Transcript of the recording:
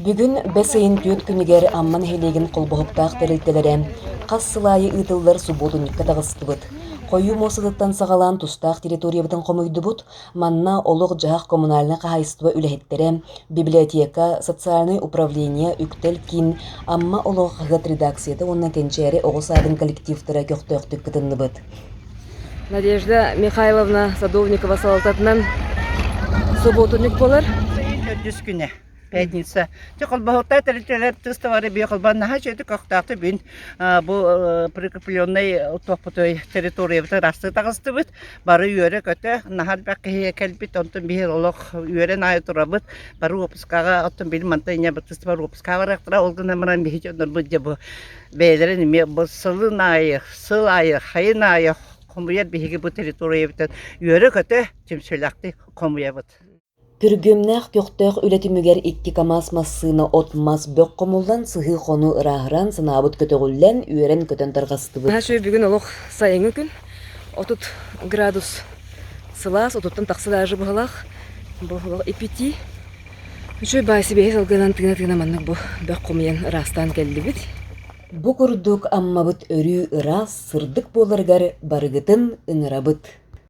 Бүгүн бэс ыйын түөрт күнүгэр Амма нэһилиэгин холбоһуктаах тэрилтэлэрэ хас сыл аайы ыытыллар субуотунньукка таҕыстыбыт. Хойуу муостатыттан саҕалаан тустаах территориябытын хомуйдубут. Манна олох-дьаһах коммунальнай хаһаайыстыба үлэһиттэрэ, библиотека, социальнай управление, үктэл киин, Амма олоҕо хаһыат редакцията уонна Кэнчээри оҕо саадын коллективтара көхтөөхтүк кытынныбыт. Надежда Михайловна Садовникова салалтатынан субуотунньук буолар. Төрдүс күнэ пятница. Ти холбоһуктар тэрилтэлэр тыстовары би холбоон наһаа үчүгэй көхтөөхтүк бүн бу прикрепленный туохпутуй территориябытын ырастыы таҕыстыбыт. Бары үөрэ-көтө наһаа элбэх киһи кэлбит. Онтон биһир олох үөрэн аайы турабыт. Бары уоппускаҕа оттон били мантан инньэ тыстыбар уоппускаҕа барыахтара. Ол гынан баран биһи дьоннорбут дьэ бу бэйэлэрин эмиэ бу сылын аайы, сыл аайы, хайын аайы хомуйар биһиги бу территориябытын үөрэ-көтө түмсүүлээхтик хомуйабыт. Күргүөмнээх көхтөөх үлэ түмүгэр икки КАМАЗ массыына от-мас бөх хомуллан, сыһыы-хонуу ырааһыран, санаабыт көтөҕүллэн, үөрэн-көтөн тарҕастыбыт. Наһаа үчүгэй бүгүн олох сайыҥҥы күн. 30 градус сылаас, отуттан тахса даже быһалаах. Бу олох ипитии. Үчүгэй баай сибиэһэй салгынынан тыына-тыына маннык бу бөх хомуйан ыраастаан кэллибит. Бу курдук Аммабыт өрүү ыраас, сырдык буоларыгар барыгытын ыҥырабыт.